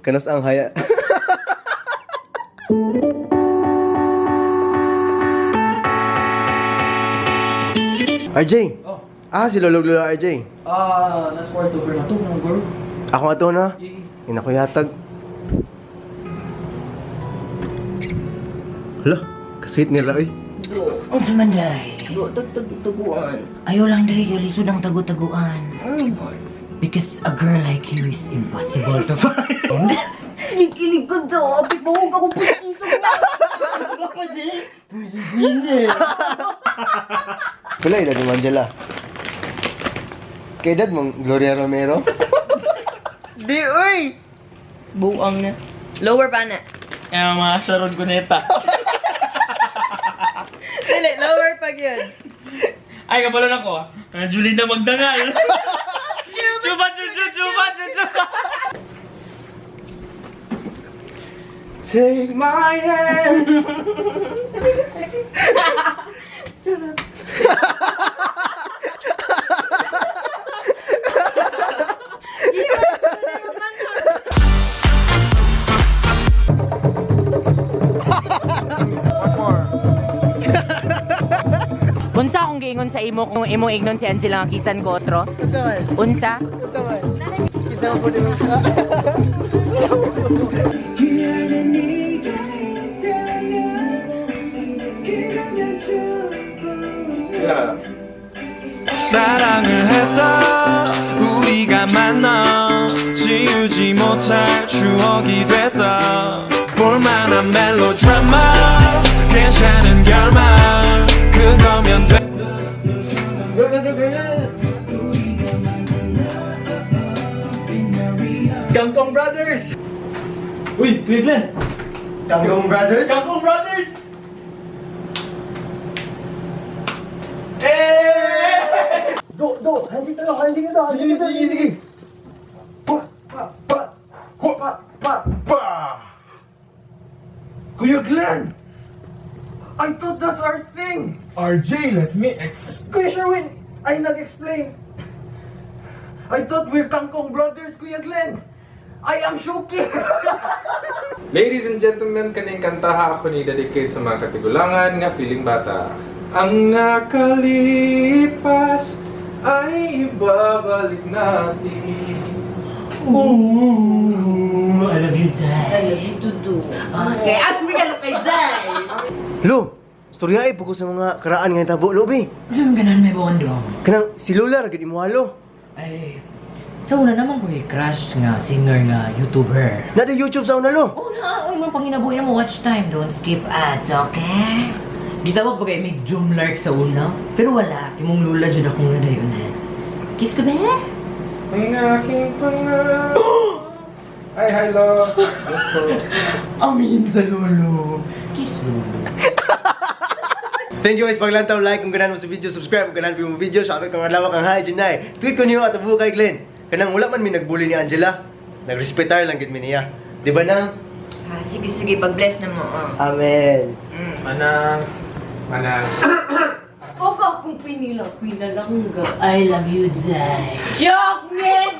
Kanas ang haya. RJ! Oh. Ah, si Lolo Lolo RJ. Ah, nasa kwarto pero na to, mga guro. Ako nga to na. Yeah. Ina ko yatag. Hala, kasweet nila eh. Do. Unsa man day? Do, tag-tag-taguan. Ayaw lang day, lisod ang tagu-taguan. Mm. Because a girl like you is impossible to find. Gikilig ko do. Apit mahug ako pustisog na. Pila edad mo, Angela? Kay edad mong Gloria Romero? Di, uy! Buang na. Lower pa na. Kaya mga Sharon Cuneta. Dili, lower pa yun. Ay, kabalon ako ah. Ah, Julina Magdangal. Chupa, chu, chu, chupa, chu, chupa. Take my hand. Charot. Unsa akong giingon sa imo kung imong ignon si Angela nga kisan ko otro? Unsa man? Unsa? Unsa man? Kinsa man po ni mo? 사랑을 했다 우리가 만나 지우지 못할 추억이 됐다 볼만한 멜로드라마 괜찮은 결말 그거면 돼. Kangkong Brothers! Uy, Kuya Glenn. Kangkong Brothers? Kangkong Brothers! Do, do! Handshake na to! Handshake na to! Sige, sige, sige! Pa, pa, pa! Ho, pa, pa, pa! Kuya Glenn! I thought that's our thing! RJ, let me ex Kuya Sherwin! I nag-explain! I thought we're Kangkong Brothers, Kuya Glenn! I am Shuki! Ladies and gentlemen, kaning kantaha ako ni dedicate sa mga katigulangan nga feeling bata. Ang nakalipas ay ibabalik natin. Ooh, I love you, Day. I love you to do. Okay, ang may kay Day. Lo, storya ay pagko sa mga karaan nga tabo, lo, be. Unsa man ganan may bondong? Kanang si Lola, ra gid imuhalo. Ay, sa una naman ko eh, crush nga singer nga YouTuber. Nada YouTube sa una, lo. Una, uy, mga panginabuhi na mo watch time. Don't skip ads, okay? Gitawag pa kay may Jumlark sa una. Pero wala, imong lula dyan akong nadayunan. Kiss ko ba? Ang aking pangako. Ay, hello. Gusto. Amin sa lolo. Kiss lolo. Thank you guys paglantaw, like kung ganahan mo sa video, subscribe kung ganahan mo video, shoutout kang adlaw kang hi Junay. Tweet ko niyo at abuo kay Glenn. Kanang wala man mi nagbully ni Angela. Nagrespetar lang gid mi niya. Di ba nang? Ah, sige, sige. Pag-bless na mo. Oh. Amen. Manang. Manang. Huwag akong pinila, pinalangga. I love you, Day. Joke, man!